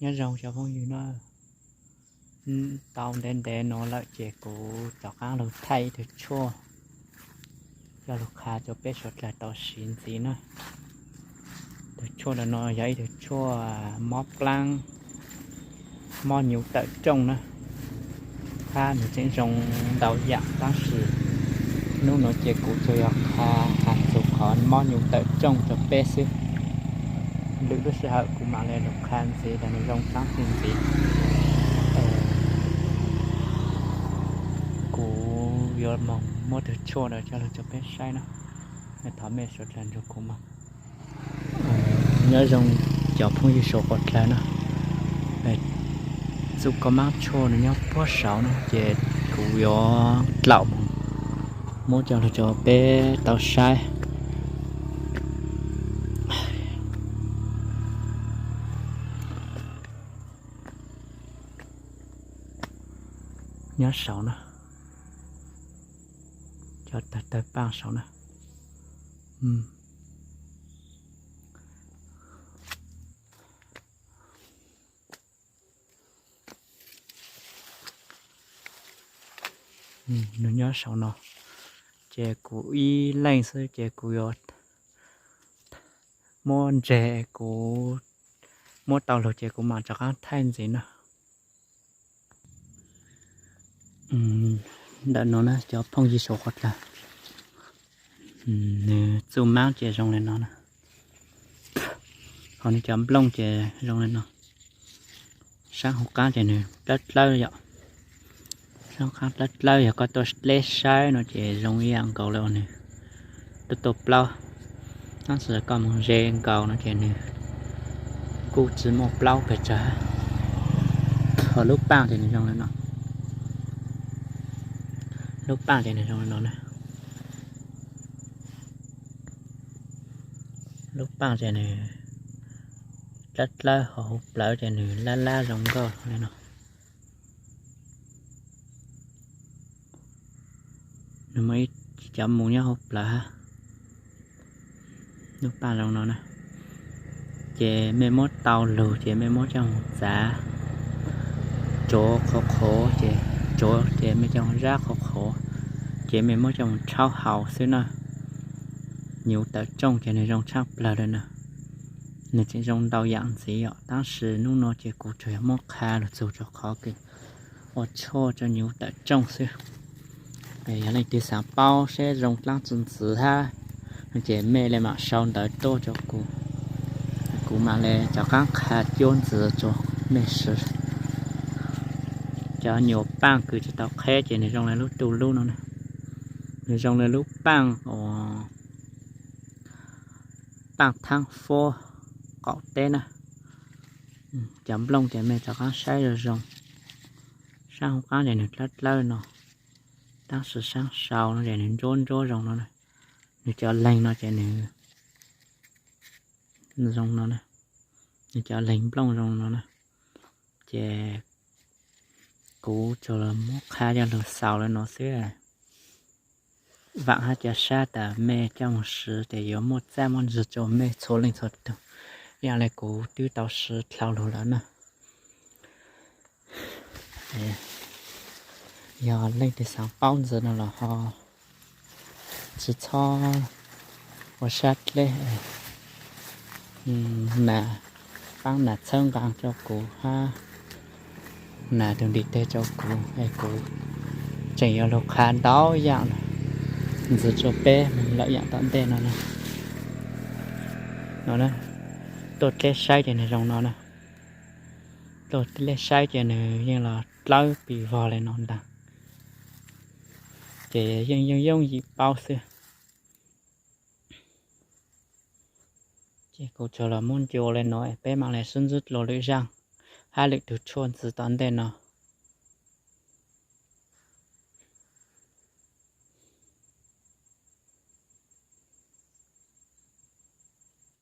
Nyob zoo cov phooj ywg na, tau ntev ntev no lawm ces kuv rov qab los thaij ib tug tshuaj coj los qha rau peb suav dlawg tau siv ntxiv na. Tus tshuaj ntawm no yog ib tug tshuaj mob plaab, mob nyuv tawm rooj na. Hab nws tseem zoo ntau yam tab sis hnub no ces kuv tsuas yog qha has txug qhov mob nyuv tawm rooj rau peb xwb. Lwm lub sij hawm kuv mam li los qha ntxiv los nws zoo dlaab tsi ntxiv. Kuv yuav moog muab tug tshuaj ntawd coj lug rau peb saib na. Thov mej suav dlawg nrug kuv moog. Nyob zoo cov phooj ywg suav dlawg na, txuj koj maab tshuaj nws nyob puag saud na ces kuv yuav dlaum moog muab coj lug rau peb tau saib. Nyob saud na, cov tawg tawg paaj saud na. Nws nyob saum no, ces kuv ib leeg xwb ces kuv yuav muab ntseg, kuv muab tau lug ces kuv mam rov qaab thaij ntxiv na. Ntawm no na cov phooj ywg suav dlawg, nws txuj maab ces zoo le no na. Ho nws cov nplooj ces zoo le no. Saab hauv qaab ces nws dlawb dlawb yom. Saab hauv qaab dlawb dlawb, yog koj tuaj dleb saib no ces zoo ib yam nkaus le uas nws tuaj tuaj plaub, tab sis koj moog ze nkaus no ces nws kuj tsi muaj plaub pes tsawg. Ho lub paaj ces nws zoo le no. Lub paaj ces nws zoo le no na. Lub paaj ces nws dlawb dlawb, ho hauv plawv ces nws lab lab zoo nkauj le no. Nws muaj ib cov mus nyob hauv plawv hab. Lub paaj zoo no na. Ces mej muab tau lug ces mej muab coj mus txav, tsuav qhuav qhuav ces, tsuav ces mej coj mus zab qhuav qhuav, ces mej muab coj mus rhaub haus xwb na. Nyuv tawm rooj ces nws zoo tshaj plawg le na. Nws tseem zoo ntau yam ntxiv os, tab sis hnub no ces kuv tsuas yog muab qha lug txug rau qhov kws ua tshuaj rau nyuv tawm rooj xwb. Yog leej twg xaav paub seb zoo dlaab tsi ntxiv hab, ces mej le maam sau ntawv tuaj rau kuv, kuv mam le rov qaab qha cuab ntxiv rau mej swv. Cov nyuas paaj kws tsi tau qheb ces nws zoo le lub tu lub no na. Nws zoo le lub paaj uas paaj thaab fuab qaum teb na. Cov nplooj ces mej rov qaab saib zoo zoo. Saab hauv qaab ces nws dlawb dlawb no, tab sis saab sau no ces nws ntsuab ntsuab zoo no na. Nws cov leeg no ces nws zoo no na. Nws cov leeg nplooj zoo no na. Ces kuv tsuas muab qha coj lug xaus le no xwb. Vaam hab ca sab tas mej coj moog swv ces yuav muaj txaj muaj ntsig rau mej txhua leej txhua tug, ib yaam le kuv twb tau swv dlhau lug lawm na. Yog leej twg xaav paub ntxiv no los ho tsi txhob ua sab dleb, nas, paab nas txhawb nqaa rau kuv hab nas tug ntiv teg rau kuv es kuv tseem yuav lug qha ntau yaam ntxiv rua peb lawm yaam tom ntej no na. No na, tuaj dleb saib ces nws zoo no na. Tuaj dleb saib ces nws yeej los dlawb pis vog le no ntaag, ces yeej yooj yooj yim paub xwb. Ces kuv tsuas los muab ncua le no, peb maam le sib ntsib dlua lwm zaaj hab lwm tug tshuaj ntxiv tom ntej no.